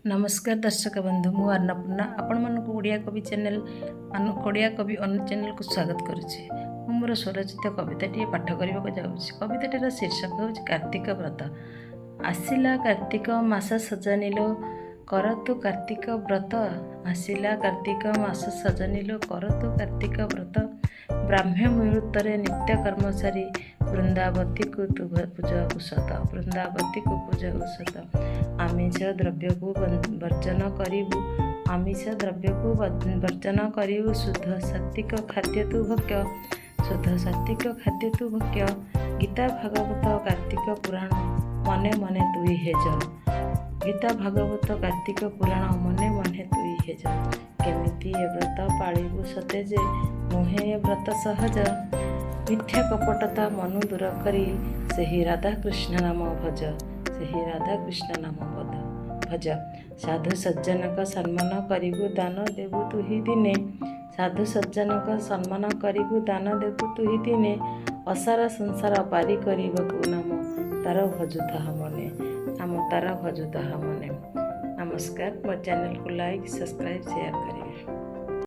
ନମସ୍କାର ଦର୍ଶକ ବନ୍ଧୁ, ମୁଁ ଅନ୍ନପୂର୍ଣ୍ଣା ଆପଣମାନଙ୍କୁ ଓଡ଼ିଆ କବି ଚ୍ୟାନେଲ୍, ଓଡ଼ିଆ କବି ଅନୁ ଚ୍ୟାନେଲ୍କୁ ସ୍ୱାଗତ କରୁଛି। ମୁଁ ମୋର ସ୍ୱରଚିତ କବିତାଟିଏ ପାଠ କରିବାକୁ ଯାଉଛି। କବିତାଟିର ଶୀର୍ଷକ ହେଉଛି କାର୍ତ୍ତିକ ବ୍ରତ। ଆସିଲା କାର୍ତ୍ତିକ ମାସ ସଜନୀଲୋ, କର ତୁ କାର୍ତ୍ତିକ ବ୍ରତ। ଆସିଲା କାର୍ତ୍ତିକ ମାସ ସଜନୀଲୋ, କର ତୁ କାର୍ତ୍ତିକ ବ୍ରତ। ବ୍ରାହ୍ମ ମୁହୂର୍ତ୍ତରେ ନିତ୍ୟ କର୍ମ ସାରି ବୃନ୍ଦାବତୀକୁ ତୁ ପୂଜକୁ ସତ, ବୃନ୍ଦାବତୀକୁ ପୂଜକୁ ସତ। ଆମିଷ ଦ୍ରବ୍ୟକୁ ବର୍ଜନ କରିବୁ, ଆମିଷ ଦ୍ରବ୍ୟକୁ ବର୍ଜନ କରିବୁ। ଶୁଦ୍ଧ ସାତ୍ତ୍ୱିକ ଖାଦ୍ୟ ତୁ ଭକ୍ଷ, ଶୁଦ୍ଧ ସାତ୍ତ୍ୱିକ ଖାଦ୍ୟ ତୁ ଭକ୍ଷ। ଗୀତା, ଭାଗବତ, କାର୍ତ୍ତିକ ପୁରାଣ ମନେ ମନେ ତୁଇ ହେଜ। ଗୀତା, ଭାଗବତ, କାର୍ତ୍ତିକ ପୁରାଣ ମନେ ମନେ ତୁଇ ହେଜ। କେମିତି ଏ ବ୍ରତ ପାଳିବୁ ସତେ ଯେ, ନୁହେଁ ଏ ବ୍ରତ ସହଜ। ମିଥ୍ୟା କପଟତା ମନୁ ଦୂର କରି ସେହି ରାଧାକୃଷ୍ଣ ନାମ ଭଜ, ସେହି ରାଧାକୃଷ୍ଣ ନାମ ବଧ ଭଜ। ସାଧୁ ସଜ୍ଜନଙ୍କ ସମ୍ମାନ କରିବୁ, ଦାନ ଦେବୁ ତୁହି ଦିନେ। ସାଧୁ ସଜ୍ଜନଙ୍କ ସମ୍ମାନ କରିବୁ, ଦାନ ଦେବୁ ତୁହି ଦିନେ। ଅସାର ସଂସାର ପାରି କରିବାକୁ ନାମ ତାର ଭଜୁଥାହା ମନେ, ନାମ ତାର ଭଜୁଥାହା ମନେ। ନମସ୍କାର। ମୋ ଚ୍ୟାନେଲକୁ ଲାଇକ୍, ସବସ୍କ୍ରାଇବ୍, ସେୟାର କରିବେ।